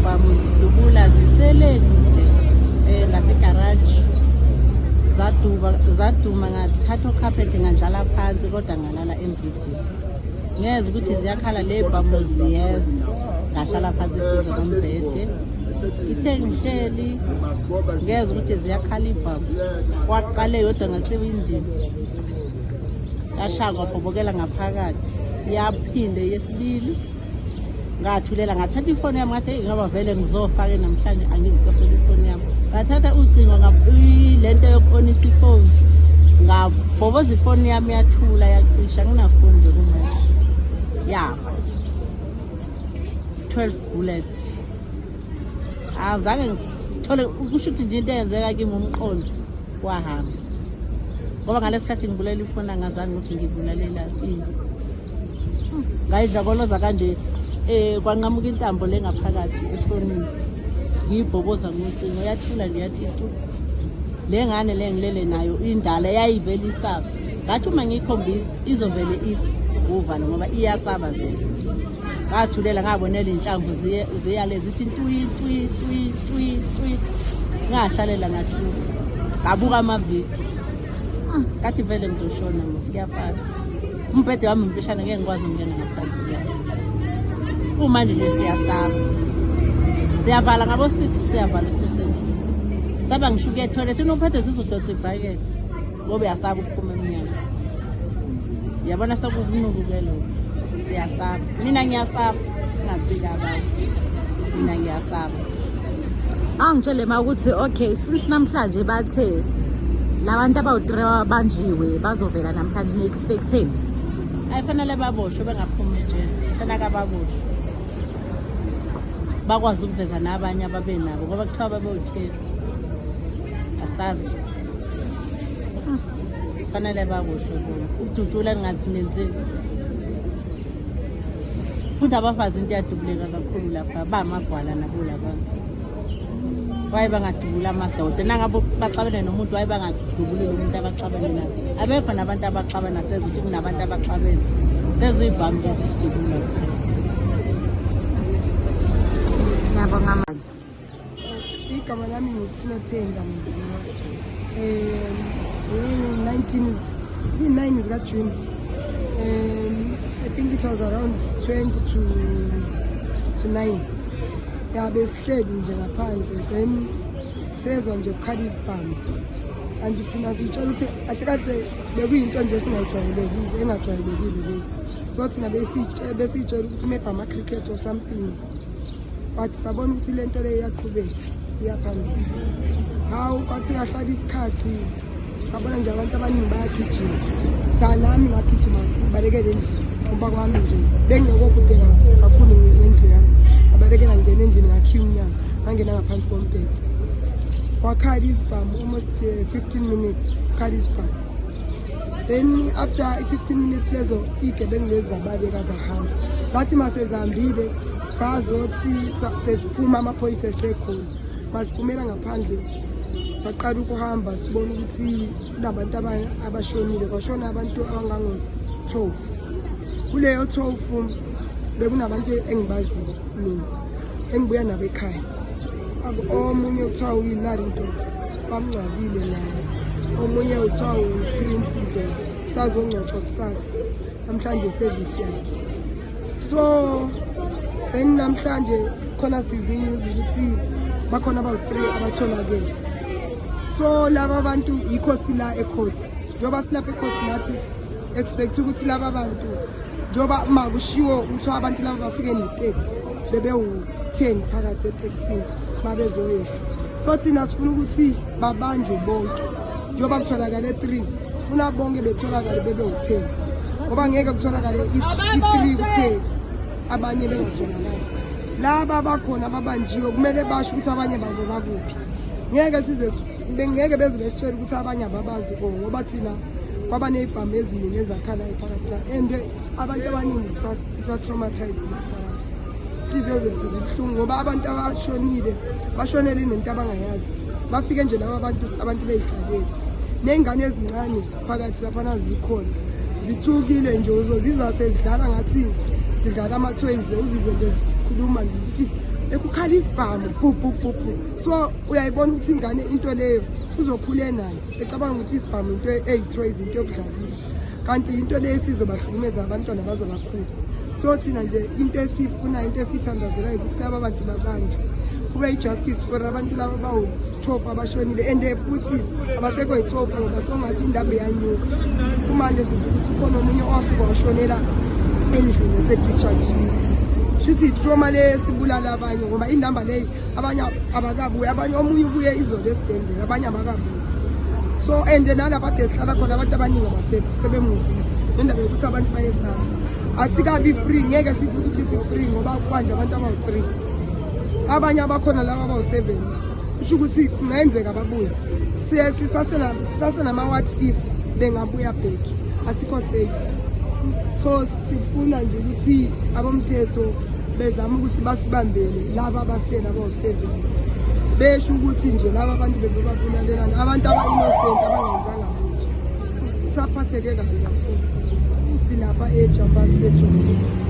ibhamu zidubula zisele kude ngasegaraji, zaduba zaduma. Ngathatha okhaphethe ngandlala phansi, kodwa ngalala embhedeni. Ngezwa ukuthi ziyakhala le bhamu, ziyeza. Ngahlala phansi eduze kombhede. Ithe ngihleli, ngezwa ukuthi ziyakhala ibhamu. Kwaqale yodwa ngasewindini, yashaya kwabhobokela ngaphakathi. Yaphinde yesibili, ngathulela, ngathatha ifoni yami. Ngathi, "Eyi, ngoba vele ngizofa-ke namhlanje, angizitofela ifoni yami." Ngathatha ucingo, lento yoku-onisa ifoni, ngabhoboza ifoni yami, yathula, yacisha. Nginafoni nje kumanje. Yafa 12 bullets. Azange ngithole kusho ukuthi nje into eyenzeka kimi, umqondo wahamba, ngoba ngalesi khathi ngibulela ifoni, angazange ukuthi ngibulalela ini. Ngayidlakoloza kanje, kwanqamuka intambo le ngaphakathi efonini. Ngiyibhoboza ngocingo, yathula nje, yathi tu. Le ngane le ngilele nayo indala yayivele isaba. Ngathi uma ngiyikhombisa izovele ife uvalo, ngoba iyasaba vele. Ngathulela, ngabonela iy'nhlamvu ziyale zithi ntwi ntwi ntwi ntwi ntwi. Ngahlalela, ngathuka, ngabuka amavidiyo. Kathi vele ngizoshona mos, kuyafana. Umbhede wami mfishane, ngeke ngikwazi ukungena ngaphansi kwawo. Kumanje nje siyasaba, siyavala ngabo-6, siyavala ususendlini. Saba ngisho ukuya ethoyilethi, unophethe sizodonsa ibhakede ngoba uyasaba ukuphuma emnyango. Uyabona, sekubunuku ke lokho. Siyasaba, mina ngiyasaba, ngingafika abanye, mina ngiyasaba. Angitshele ma ukuthi, okay, since namhlanje bathe labantu abawu-3 abanjiwe bazovela namhlanje, ni-expecteni? Ayifanele baboshwe, bengaphumi nje. Fanele baboshwe, bakwazi ukuveza nabanye ababenabo, ngoba kuthiwa babewu-10. Asazi, fanele baboshwe bona. Ukududula ningazinenzeli futhi. Abafazi into iyadubuleka kakhulu lapha, bamagwala nabo labantu. Waye bangadubula amadoda nangabe baxabene nomuntu? Waye bangadubuli lo muntu abaxabene naye? Abekho nabantu abaxabana. Sezwa ukuthi kunabantu abaxabene, sezwa ibhamu nje zisidubula. Ngiyabonga ma. Igama lami nguThinothenda Mziwa. 19, i-9 zikaJune, I think it was around 20 to 9, ya, besihleli nje ngaphandle, then sezwa nje kukhala izibhamu. Kanti thina siyitshela ukuthi kahle kahle bekuyinto nje esingayijwayelekile, engajwayelekile le. So thina besiyitshela ukuthi maybe ama-cricket or something, but sabona ukuthi le nto leyo iyaqhubeka, iya phambili. Hawu, kwathi kahlala isikhathi, sabona nje abantu abaningi bayagijima. Sanami ngagijima, ngibalekele endlini, ngoba kwami nje bengekho kude kakhulu ngendlu yami. Ngabalekela, ngena endlini, ngakhiya umnyango, ngangena ngaphansi kombhede. Kwakhala izibhamu almost 15 minutes, kukhala izibhamu. Then after i-15 minutes lezo, iy'gebengu lezi zabaleka, zahamba. Sathi masezihambile, sazothi sesiphuma, amaphoyisa esekhona. Masiphumela ngaphandle, saqala ukuhamba, sibona ukuthi kunabantu abashonile. Kwashona abantu abangango-12. Kuleyo 12 bekunabantu engibaziyo mina, engibuya nabo ekhaya. Omunye kuthiwa uYilari Ndlovu, bamngcwabile naye. Omunye kuthiwa uPrince Ndlovu, sazongcwatshwa kusasa, namhlanje service yakhe. So then namhlanje khona sizi-news ukuthi bakhona abawu-three abatholakele. So laba bantu, yikho sila ecourt. Njengoba silapha ecourt, nathi expect ukuthi laba bantu, njengoba ma kushiwo kuthiwa abantu laba bafike neteksi, bebewu-10 phakathi etekisini mabezoyehla. So thina sifuna ukuthi babanjwe bonke. Njengoba kutholakale 3, sifuna bonke betholakale bebe-10, ngoba ngeke kutholakale i-3 kuphela, abanye bengatholakali. Laba abakhona ababanjiwe kumele basho ukuthi abanye babo bakuphi. Ngeke size, bengeke beze besitshele ukuthi abanye ababazi or ngoba thina kwaba ney'bhamu eziningi ezakhalayo phakathi la, and abantu abaningi sisa-traumatized phakathi. Inhliziyo zethu zibuhlungu ngoba abantu abashonile bashonele nento abangayazi. Bafike nje laba bantu, abantu bey'hlalele, ney'ngane ezincane phakathi laphana zikhona, zithukile nje. Uzozizwa sezidlala ngathi zidlala ama-toys, uzizwe nje zikhuluma nje zithi Bekukhala isibhamu bhu bhu bhu bhu. So uyayibona ukuthi ingane into leyo uzokhule nayo ecabanga ukuthi isibhamu into eyi-toys, into yokudlalisa, kanti into leyo esizobahlukumeza abantwana baze bakhule. So thina nje into esiyifunayo, into esiyithandazelayo ukuthi laba bantu babanjwe, kube i-justice for abantu laba bawu-12 abashonile. And futhi abasekho yi-12 ngoba songathi indaba iyanyuka kumanje, sizwe ukuthi khona omunye owasuka washonela endlini esedischargiwe. Shuthi i-trauma le esibulala abanye, ngoba inamba leyi abanye abakabuyi, abanye omunye ubuye izolo esibhedlela, abanye abakabuyi. So and nalapha ade sihlala khona abantu abaningi abasekho, sebemuvile ngendaba yokuthi abantu bayesaba. Asikabi free, ngeke sithi ukuthi si-free ngoba kwanje abantu abawu-3, abanye abakhona laba abawu-7, kusho ukuthi kungenzeka babuye. Sisasenama-what if bengabuya back, asikho safe. So sifuna nje ukuthi abomthetho bezame ukuthi basibambele laba abasele abawu-7, besho ukuthi nje laba abantu bebebabulalelana abantu aba-innocent abangenzanga lutho. Sisaphatheke kabi kakhulu, silapha eJambas Settlement.